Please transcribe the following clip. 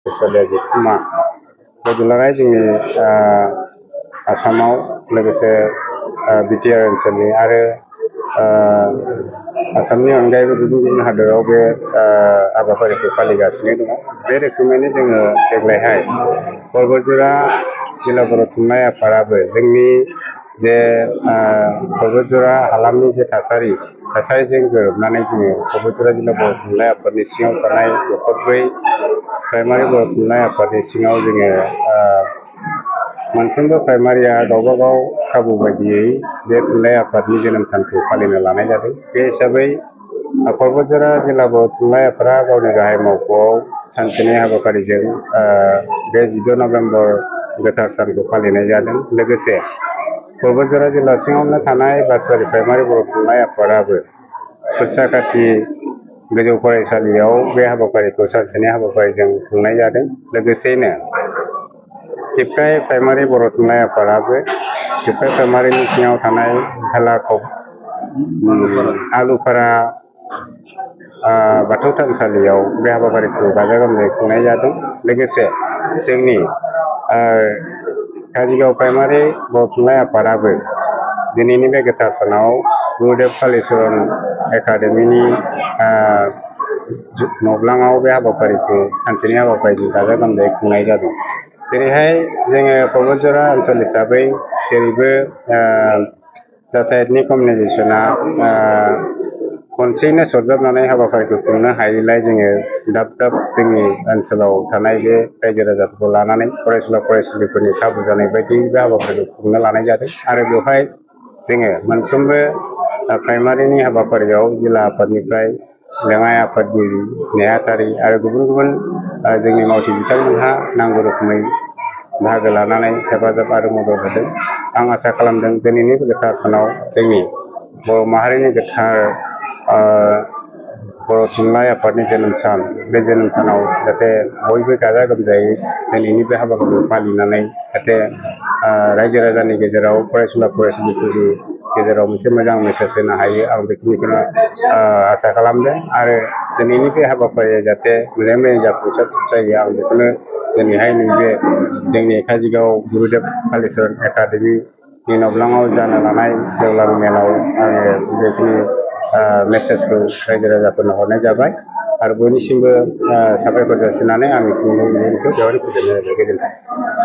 फरायसालिया जथुम्मा दुलाराय जोंनि आसामाव लोगोसे बिटिआर ओनसोलनि आरो आसामनि अनगायैबो गुबुन गुबुन हादोराव बे हाबाफारिखौ फालिगासिनो दङ। बे रोखोमैनो जोङो देग्लायहाय परबतजरा जिल्ला बर' थुनलाइ आफादाबो जोंनि जे परबतजरा हालामनि जे थासारिजों गोरोबनानै जोङो परबतजरा जिल्ला बर' थुनलाइ आफादनि सिङाव थानाय नखरब्रै प्राइमारि बर' थुनलाइ आफादनि सिङाव जोङो मोनफ्रोमबो प्राइमारिया गावबा गाव खाबु बायदियै बे थुनलाइ आफादनि जोनोम सानखौ फालिनो लानाय जादों। बे हिसाबै परबतजरा जिल्ला बर' थुनलाइ आफादा गावनि गाहाय मावख'आव सानसेनि हाबाफारिजों बे 14 नभेम्बर गोथार सानखौ फालिनाय जादों। लोगोसे परबतजरा जिल्ला सिङावनो थानाय बासबारि प्राइमारि बर' थुनलाइ आफादाबो खुरसाखाथि गोजौ फरायसालियाव बे हाबाफारिखौ सानसेनि हाबाफारिजों खुंनाय जादों। लोगोसेयैनो टिपकाइ प्राइमारि बर' थुनलाइ आफादाबो टिपकाइ प्राइमारिनि सिङाव थानाय हेलाखब आलुफारा बाथौ थानसालियाव बे हाबाफारिखौ गाजा गोमजायै खुंनाय जादों। लोगोसे जोंनि काजिगाव प्राइमारि बर' थुनलाइ आफादाबो दिनैनि बे गोथार सानाव गुरुदेव कालिचरन एकाडेमिनि नब्लाङाव बे हाबाफारिखौ सानसेनि हाबाफारिजों गाजा गोमजायै खुंनाय जादों। जेरैहाय जोङो परबतजरा ओनसोल हिसाबै जेरैबो जाथायतनि कमिउनिकेसना खनसेयैनो सरजाबनानै हाबाफारिखौ खुंनो हायैलाय जोङो दाब दाब जोंनि ओनसोलाव थानाय बे रायजो राजाफोरखौ लानानै फरायसुला फरायसुलिफोरनि खाबु जानाय बायदि बे हाबाफारिखौ खुंनो लानाय जादों। आरो बेवहाय जोङो मोनफ्रोमबो प्राइमारिनि हाबाफारियाव जिल्ला आफादनिफ्राय लेङाइ आफादगिरि नेहाथारि आरो गुबुन गुबुन जोंनि मावथि बिथांमोनहा नांगौ रोखोमै बाहागो लानानै हेफाजाब आरो मदद होदों। आं आसा खालामदों दिनैनि गोथार सानाव जोंनि बर' माहारिनि गोथार बर' थुनलाइ आफादनि जोनोम सान बे जोनोम सानाव जाहाथे बयबो गाजा गोमजायै दिनैनि बे हाबाफारिखौ फालिनानै जाहाथे रायजो राजानि गेजेराव फरायसुला फरायसुलिफोरनि गेजेराव मोनसे मोजां मेसेज होनो हायो। आं बेखिनिखौनो आसा खालामदों आरो दिनैनि बे हाबाफारिया जाहाथे मोजाङै मोजां जाफुंसार जायो। आं बेखौनो दिनैहाय नैबे जोंनि काजिगाव गुरुदेव कालिचरन एकाडेमिनि नब्लाङाव जानो लानाय गेवलां मेलाव आङो बेखिनि मेसेजखौ रायजो राजाफोरनो हरनाय जाबाय आरो बयनिसिमबो साबायखर जासिनानै आंनि सोंलुखौ बेयावनो फोजोबनाय जाबाय। गोजोन्थों।